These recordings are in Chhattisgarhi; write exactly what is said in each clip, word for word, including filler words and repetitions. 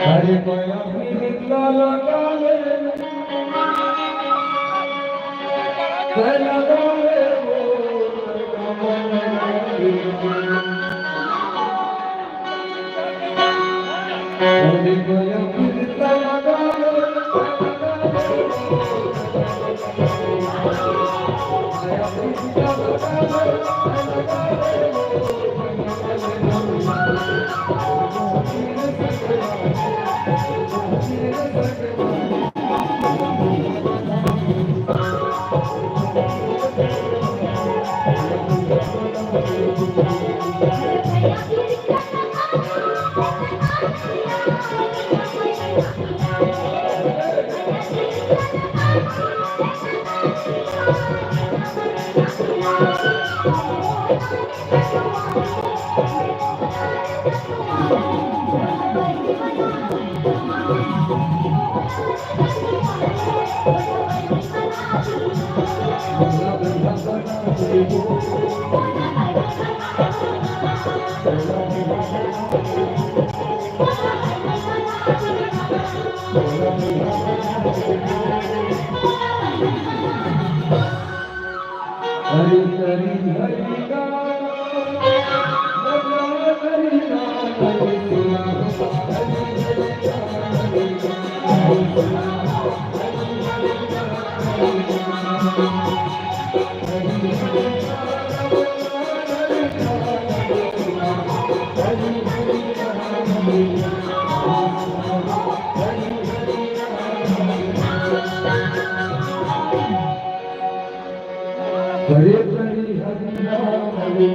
अरे माया पीड़ित लाला डाले, कैला डाले वो। अरे माया पीड़ित लाला डाले। हरे हरे हरे राम हरे।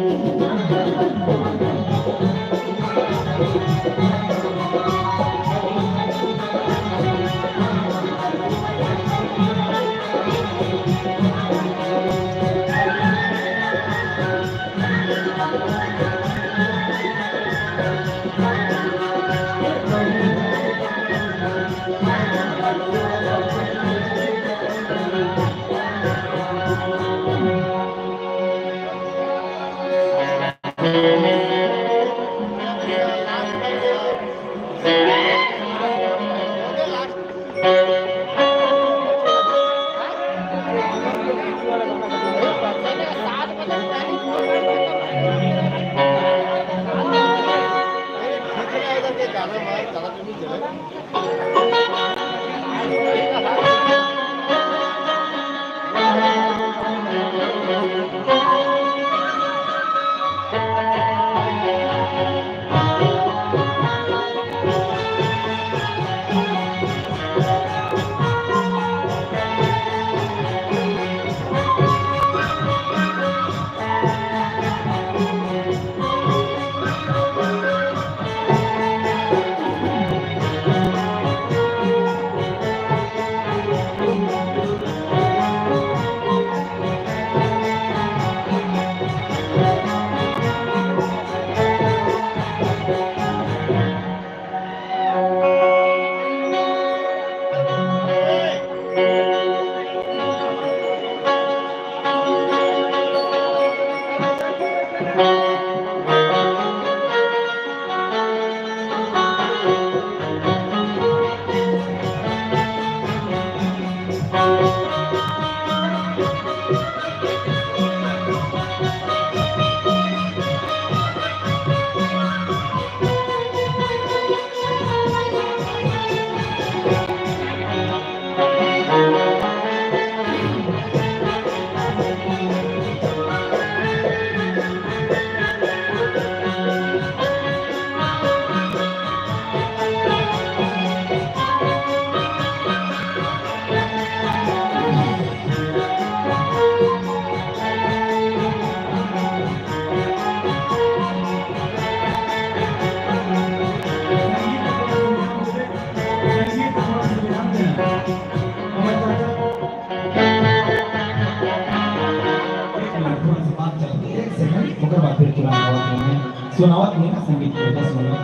एक मिनट, थोड़ा सा बात चलत हे, एक सेकंड, ओकर बाद फिर तुरंत आवत हँव मैं। सुनावत नहीं ना संगीत के, बस सुनो।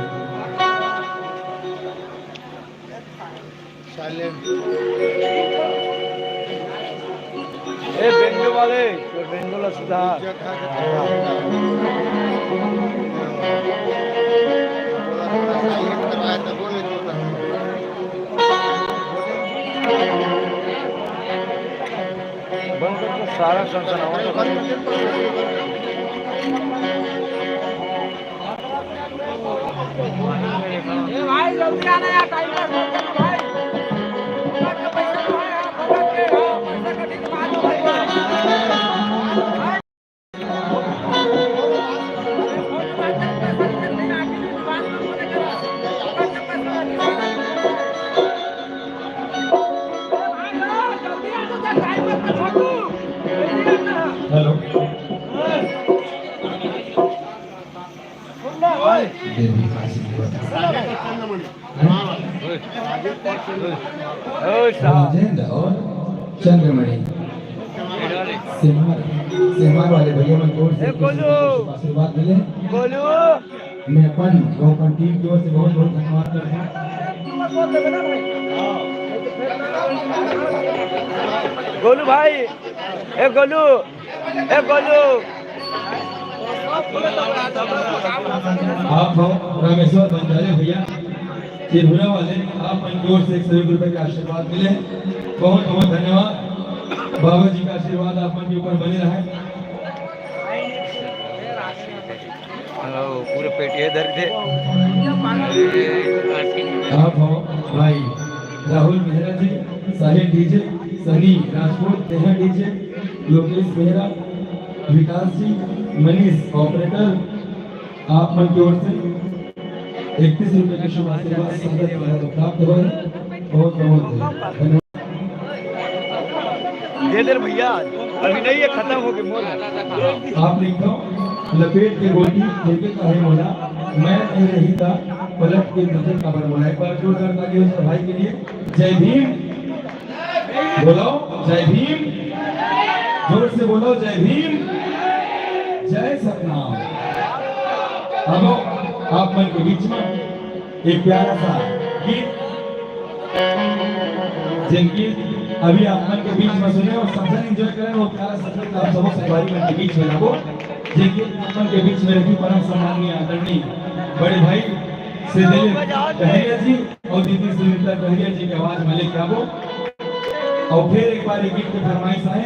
साइलेंट। ए, बेंगलो वाले, तो बेंगलो ला सुधार। बंद कर दो, सारा सनसनाहट। ए भाई, जल्दी आना यार, टाइम पर पहुंच जाना भाई। फोकट के पैसा तो है, हाँ, फोकट के, हाँ, पैसा का ठीक मालूम है। हेलो। देवी काशी देवता। राजेंद्र और चंद्रमणि। सेहवार, सेहवार वाले भैया मन गोड़ से ए, गोलू। आशीर्वाद मिले। गोलू। मैं अपन, वो अपन टीम की ओर से बहुत बहुत धन्यवाद करता हूँ। गोलू भाई, ए गोलू, ए गोलू। आप हो रामेश्वर बंजारे भैया, चिरहुरा वाले, आप मन की ओर से एक सौ एक रुपए का आशीर्वाद मिले। बहुत बहुत धन्यवाद। बाबा जी का आशीर्वाद आप मन के ऊपर बने रहे। हाँ, पूरे पेटिया धर दे। आप हो भाई राहुल मेहरा जी, साहिल डीजे, सनी राजपूत, नेहा डीजे, लोकेश मेहरा, विकास जी, मनीष ऑपरेटर, आप मन की ओर से इकतीस रुपए के शुभ आशीर्वाद संगत द्वारा प्राप्त हुआ है। बहुत बहुत धन्यवाद। दे दे रे भैया, अभी नहीं है, खत्म हो गई मोर। आप लिखो, लपेट के गोटी देखे काहे मोला, मैं नहीं रही था पलट के तुझे खबर बोला। एक बार जोरदार ताली हो जाए भाई के लिए। जय भीम। बोलो, जय भीम। जोर से बोलो, जय भीम, जय सतनाम। अब आप मन के बीच में एक प्यारा सा गीत, जेन गीत अभी आप मन के बीच में सुने और सब जन एंजॉय करें, वो प्यारा सा गीत आप सबो संगवारी मन के बीच में लाबो, जेन गीत आप मन के बीच में रखी परम सम्माननीय आदरणीय बड़े भाई श्री दिलीप डहरिया जी और दीदी सुनीता डहरिया जी के आवाज में लेके आबो। और फिर एक बार ये गीत के फरमाइश आए,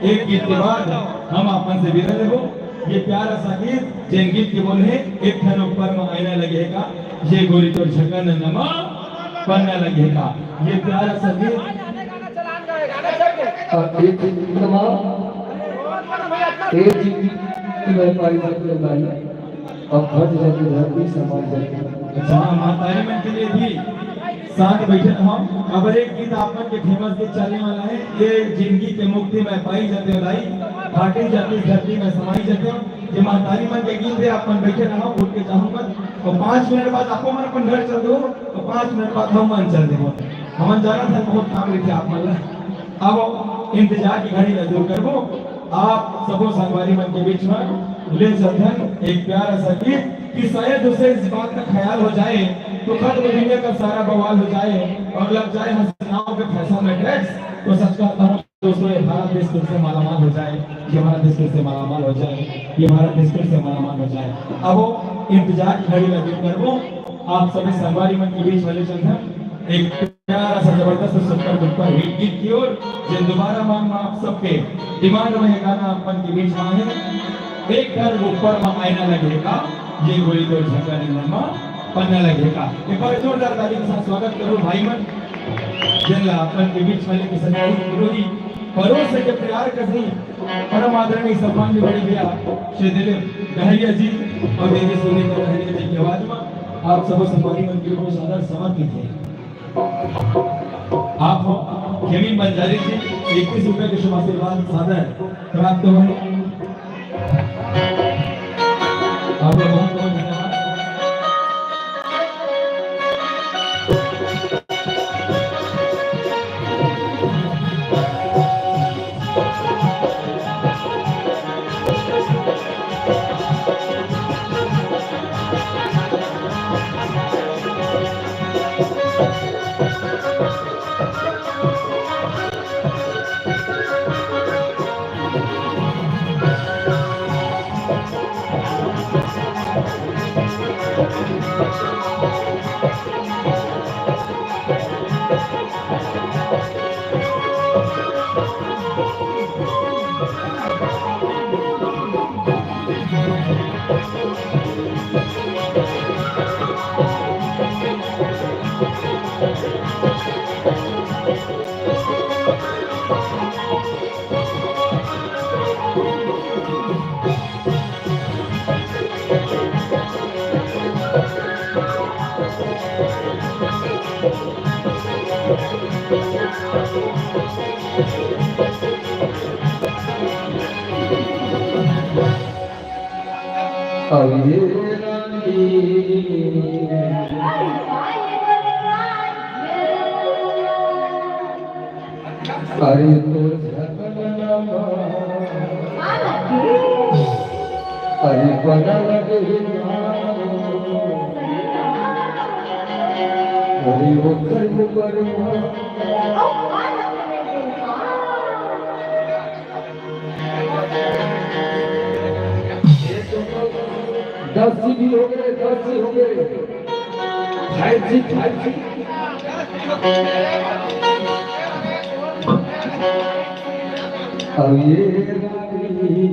एक गीत के बाद हम आप मन से विदा लेबो। ये प्यारा सा गीत, जेन गीत के बोल है, एक ठन ऊपर में आईना लगे का, ये गोरी तोर झकन नमा पन्ना लगे का। ये प्यारा सा गीत। और एक गीत के बाद एक गीत की मैं पाई जाती है भाई। अब फट जाती धरती, समाज जाती। अच्छा, हाँ, महतारी मन के लिए भी साथ बैठे हम। अब एक गीत आप मन के फेमस गीत चलने वाला है, ये जिंदगी के मुक्ति में पाई जाते हो दाई, फाटी जाती धरती में समाई जाते हो। ये महतारी मन के गीत है, आप मन बैठे रहो, उठ के जाओ मत। और पाँच मिनट बाद आपको मन अपन घर चल दो, और पाँच मिनट बाद हम मन चल देबो। हमन जाना था, बहुत काम रखे आप मन ला। अब इंतजार की घड़ी ला दूर करबो। आप सबो संगवारी मन के बीच में ले चलथन एक प्यारा सा गीत कि शायद उसे इस बात का ख्याल हो जाए तो खत्म दुनिया का सारा बवाल हो जाए और लग जाए हंसनाओं के फैशन में टैक्स। तो सच कहता हूँ दोस्तों, ये भारत देश फिर से मालामाल हो जाए, ये भारत देश फिर से मालामाल हो जाए, ये भारत देश फिर से मालामाल हो जाए। अब वो इंतजार की घड़ी ला दूर करबो। आप सभी संगवारी मन के बीच में ले चलथन एक प्यारा सा जबरदस्त सुपर डुपर हिट गीत की ओर, जे दोबारा मांग में आप सबके डिमांड में ये गाना अपन के बीच में है। एक घर ऊपर में आईना लगे का, ये गोरी तो झंडा निंदन में पन्ना लगे का। एक बार जोरदार ताली के साथ स्वागत करो भाई मन, जिनला अपन के बीच में लेके सजाई पूरी परोस के प्यार कसी परम आदरणीय सम्मान भी बड़े भैया श्री दिलीप डहरिया जी और दीदी सुनीता डहरिया जी की आवाज में आप सबो संगवारी मन के लिए सादर समर्पित है। आप हो खेमी बंजारी जी, इक्कीस रुपए के शुभ आशीर्वाद सादर प्राप्त हुए। आप लोग बहुत बहुत धन्यवाद। अरे रानी। अरे तोर झगड़ना। अरे बड़ा लगे। अरे वो कर्म कर्म। दस जीबी हो गए, दस जी हो गए। Five G, five G. अब ये रानी,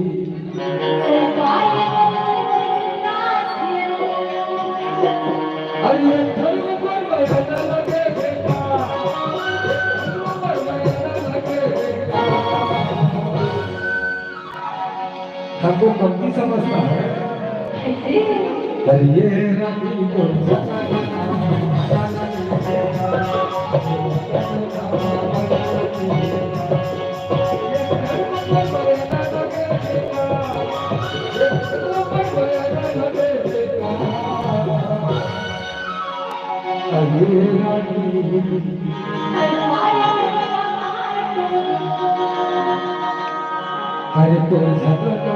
अरे ये धर्म पर मरना लगे बेटा, धर्म पर मरना लगे बेटा। हमको कमती समझता है। अरे ये रानी को अरे रानी, अरे तो झगड़ा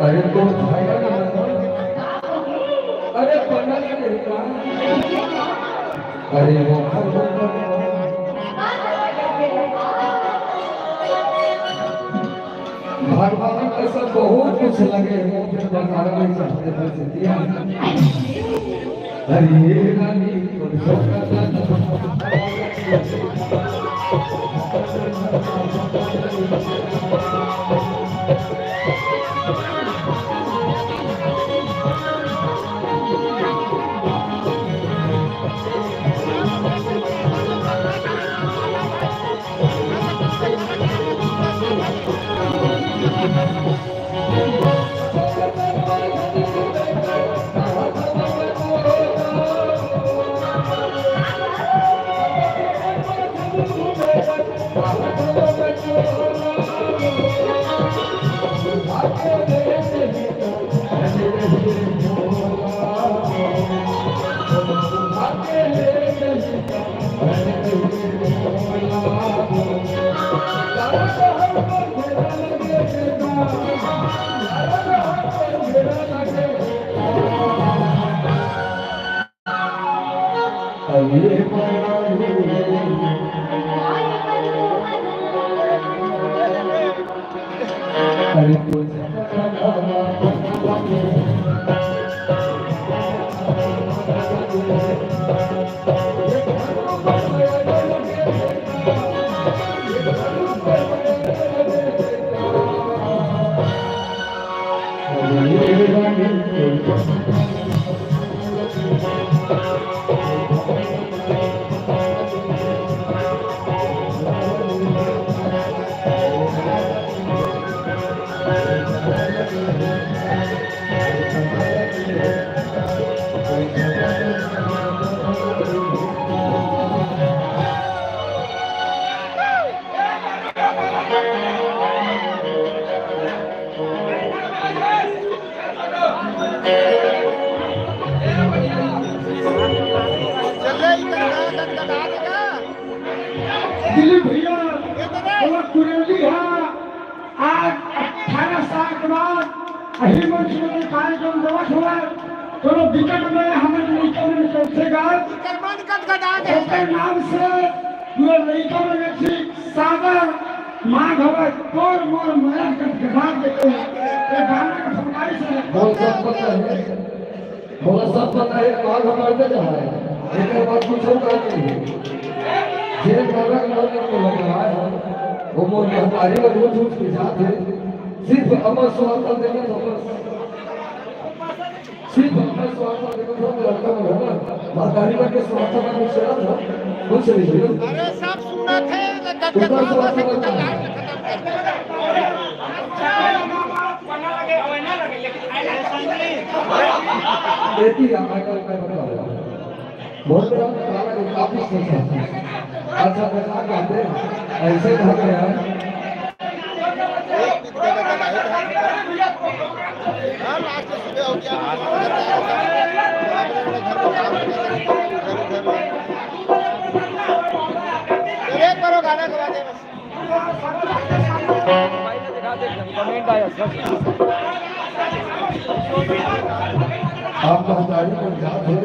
अरे तो झाया ना, अरे पन्ना नहीं देता। अरे वो भगवान ऐसा बहुत कुछ लगे हैं, फिर बताना नहीं चाहते थे, दिया। अरे ये रानी, अरे अही मंच में कार्यक्रम देवत हुआ, कोनो दिक्कत में हमर लइका मन के गा, ओकर नाम से ये लइका मन के सादा माँ घबा तोर मोर मया गदगदा देते, ये गाना का फरमाइश है। बहुत सब पता है। मोला सब पता है, माघ महीना जो है, एकर बाद कुछ होता नहीं है। जे गाना के नाम में लग रहा है, वो मोर महतारी में रोज उठ के जात है, सिर्फ अमर सुहाता देखे तो बस। सिर्फ अमर सुहाता देखे तो लड़का में है ना, महतारी में के सुहाता का कुछ चला था, कुछ नहीं है। अरे, सब सुनत हे, गदगदा बस, बस, बस। एती आ, मैं कल, मैं बताऊंगा। बहुत बड़ा काला जो काफी सोचा। अच्छा, मजाक करते हैं। ऐसे भाग रहे हैं। चले करो, गाना गवा दे बस। आप महतारी को जात हो,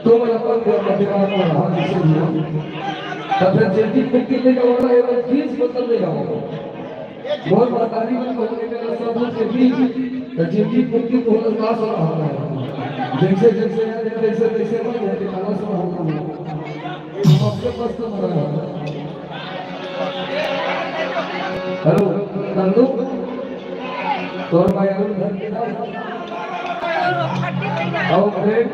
तो मैं अपन को प्रतिमा को हाथ से दिया। तब फिर जल्दी कुट्टी ले जाओ ना, ये चीज बदल ले जाओ। बहुत महतारी को कहने का सब कुछ भी, तो जल्दी कुट्टी को ना सास रहा है। जैसे, जैसे, जैसे, जैसे, जैसे, जैसे, जैसे, आपके पास तो मरा है। हेलो, नंदू, तोर भाई अरुण घर के नाम? आओ, फ्रेंड।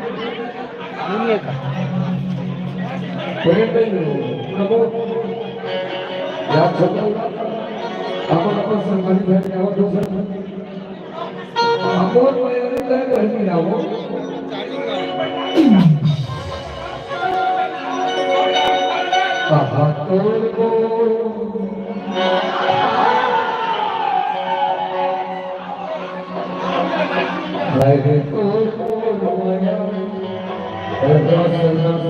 फ्रेंड नहीं हो, प्रमोद। यार, छोटा, अपन, अपन संबंधी घर के आओ, दोस्त। अमोल मयूरी तय बहनी आवो। आहा तोर को। हाय रे तोर को माया। रस, रस, रस।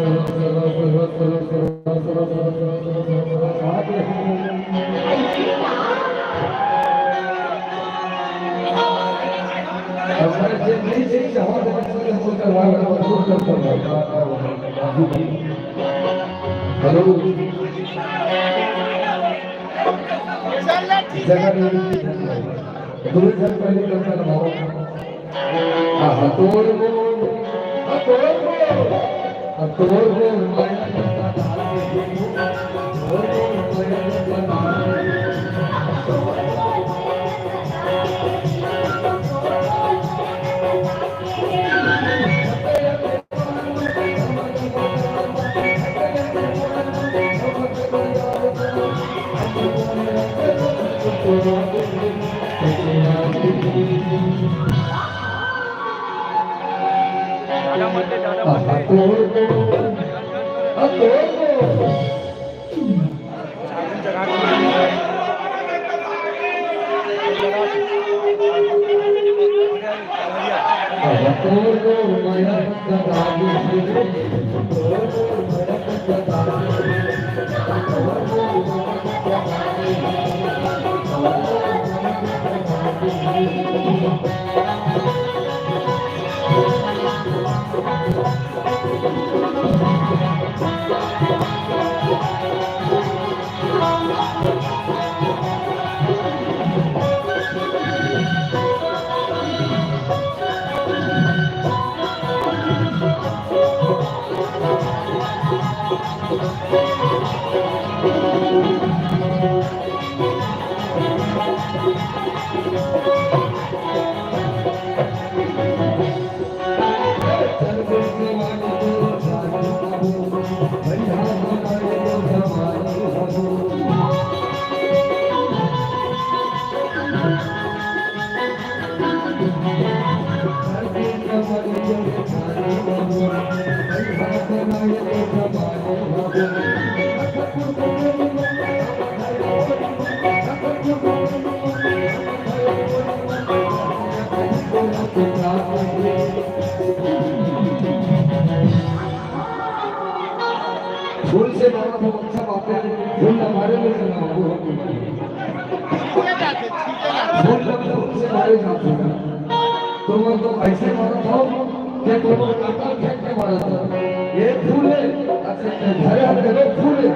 हेलो। जगह नहीं। दो जन पहले करता रहो। आहा, तोर को, आ, तोर को, आ, तोर को, फूल से मारो तो अच्छा बात है, फूल हमारे लिए चला, वो फूल से मारे जाते हैं। तुमन तो ऐसे मारत हो कि तुमन काटा फेंक के मारत हो। ये फूल है, अच्छा, ये धरे हाथ में फूल है।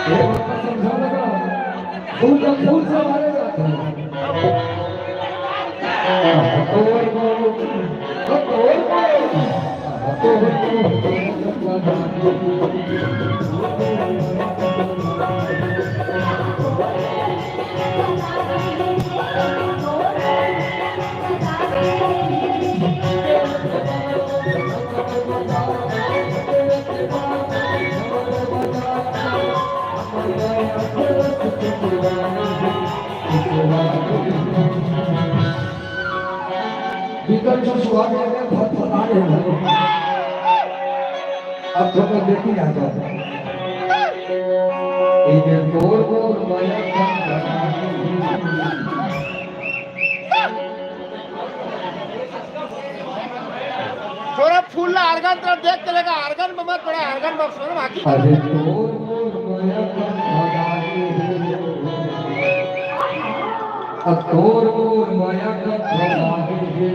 ये बात समझा लगा, फूल का फूल से मारे जाते हैं। तो वो, तो वो, तो वो, भीतर जो स्वाद है, फटफटा रहे हैं। अब तो मैं देखी आ जाता। इधर तोर मोर माया का थोड़ा फूल ला आर्गन तरफ देख के लगा, आर्गन में मत पड़ा, आर्गन बॉक्स में बाकी। अरे तोर मोर माया का भगावे। अब तोर मोर माया का भगावे।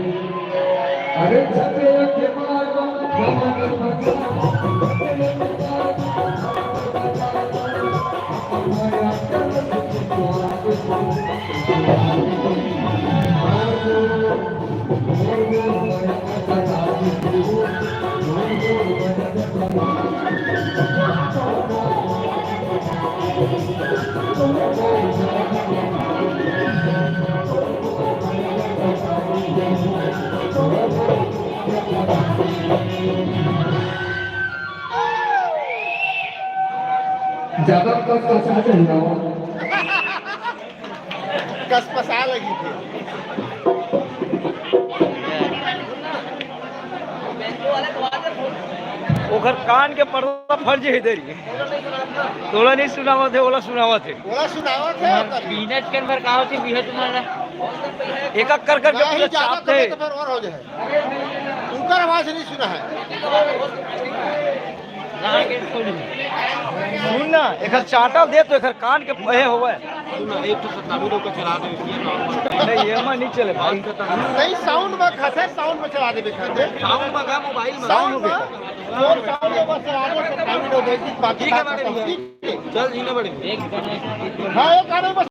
अरे छपे के मार ज्यादा कस कसा जाए ना। कसपसा लगी थी। ओकर कान के पर्दा फट जाही इधर ही। तोला नहीं सुनावत हे, ओला सुनावत हे। ओला सुनावत हे, ओकर। बीनच के अंदर का होती, बीहत तुम्हारा। एक एक कर कर के नहीं, पूरा ज्यादा चाप दे। तो फिर और हो जाए। उनकर आवाज नहीं सुना है। सुन ना, एकर चाटा दे तो एकर कान के पहे होवे। सुन ना, एक तो सत्तावीस लोग का चला दे, ये normal। नहीं, ये में नहीं चले भाई। बात खत्म। नहीं, साउंड में खाते, साउंड में चला दे, खाते। साउंड में का मोबाइल में? साउंड में। जो साउंड में बस चला दे, सत्तावीस लोग एक दिन बाकी ठीक है, बात मैडम। खत्म। चल, जीने बड़े। हाँ, एक गाने में